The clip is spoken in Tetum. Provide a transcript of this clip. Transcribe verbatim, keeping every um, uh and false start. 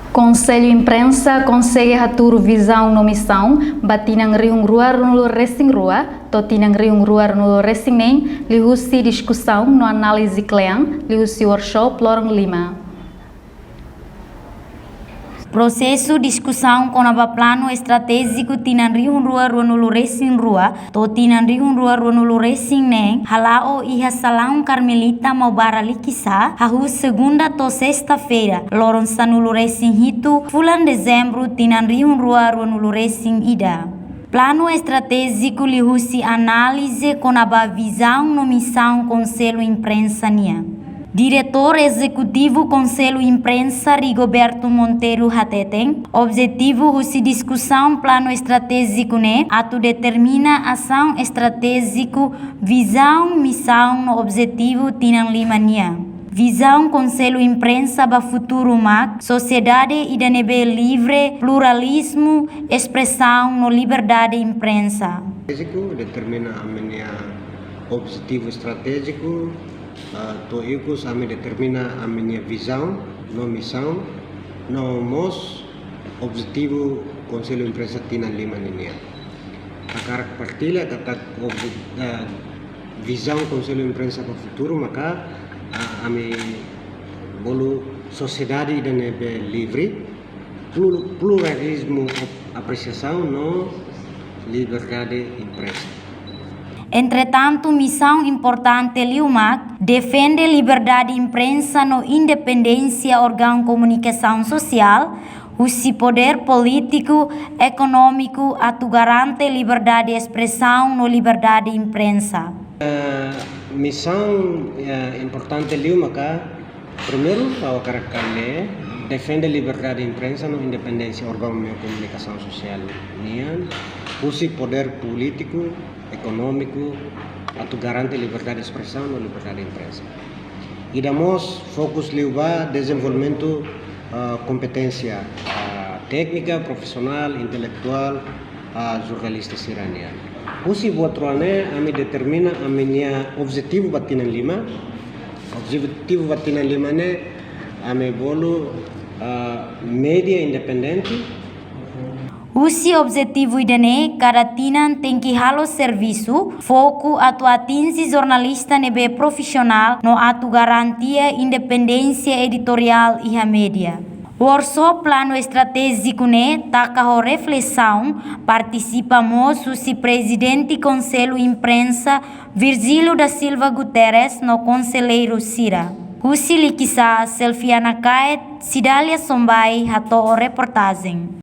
Konsellu Imprensa konsege hatuur vizaun no misaun ba tinan rihun rua ruanulu resin rua to'o tinan rihun rua ruanulu resin neen liuhusi diskusaun no análize kle'an liuhusi workshop loron lima. Prosesu diskusaun kona-ba planu estratéjiku tinan rihun rua ruanulu resin rua to'o tinan rihun rua ruanulu resin neen hala'o iha Salaun Karmelita Maubara Likisá, hahú segunda to'o sesta-feira, loron sanulu resin hitu, fulan Dezembru, tinan rihun rua ruanulu resin ida. Planu estratéjiku liuhusi análize kona-ba vizaun no misaun Konsellu Imprensa nian. Diretór Ezekutivu Konsellu Imprensa, Rigoberto Monteiro, hateten, objetivu husi diskusaun planu estratéjiku ne'e atu determina asaun estratéjiku, vizaun, misaun no objetivu tinan lima nian. Vizaun Konsellu Imprensa ba futuru mak sosiedade ida ne'ebé livre, pluralizmu espresaun no liberdade imprensa. Estratéjiku, determina ami-nia objetivu estratéjiku, ah, to'o ikus ami determina ami-nia vizaun no misaun, no mós objetivu Konsellu Imprensa tinan lima ninian. Hakarak partilla katak ob-, ah, vizaun Konsellu Imprensa ba futuru maka, ah, ami bolu sosiedade ida ne'ebé livre, plu-, pluralizmu ap-, apresiasaun no liberdade imprensa. Entretantu, misaun importante liu mak defende liberdade imprensa no independénsia órgaun komunikasaun sosiál husi podér polítiku, ekonómiku, atu garante liberdade espresaun no liberdade imprensa. Eh, misaun, eh, importante liu maka, primeiru, ha'u hakarak ko'alia, defende liberdade imprensa no independénsia órgaun meiu komunikasaun sosiál nian, husi podér polítiku, ekonómiku, atu garante liberdade espresaun no liberdade imprensa. Ida mós fokus liu ba dezenvolvimentu, ah, kompeténsia, ah, téknika, profisionál, intelektuál, ah, jornalista sira-nian. Husi buat rua ne'e, ami determina ami-nia objetivu ba tinan lima. Objetivu ba tinan lima ne'e, ami bolu, ah, média independente. Husi objetivu ida-ne'e, kada tinan tenke halo servisu foku atu atinje jornalista ne'ebé profisionál no atu garantia independénsia editoriál iha média. Workshop planu estratéjiku ne'e taka ho reflesaun, partisipa mós husi Prezidente Konsellu Imprensa, Virgílio da Silva Guterres, no konselleiru sira. Husi Likisá, Selfiana Kaet, Cidália Sombai, hato'o reportajen.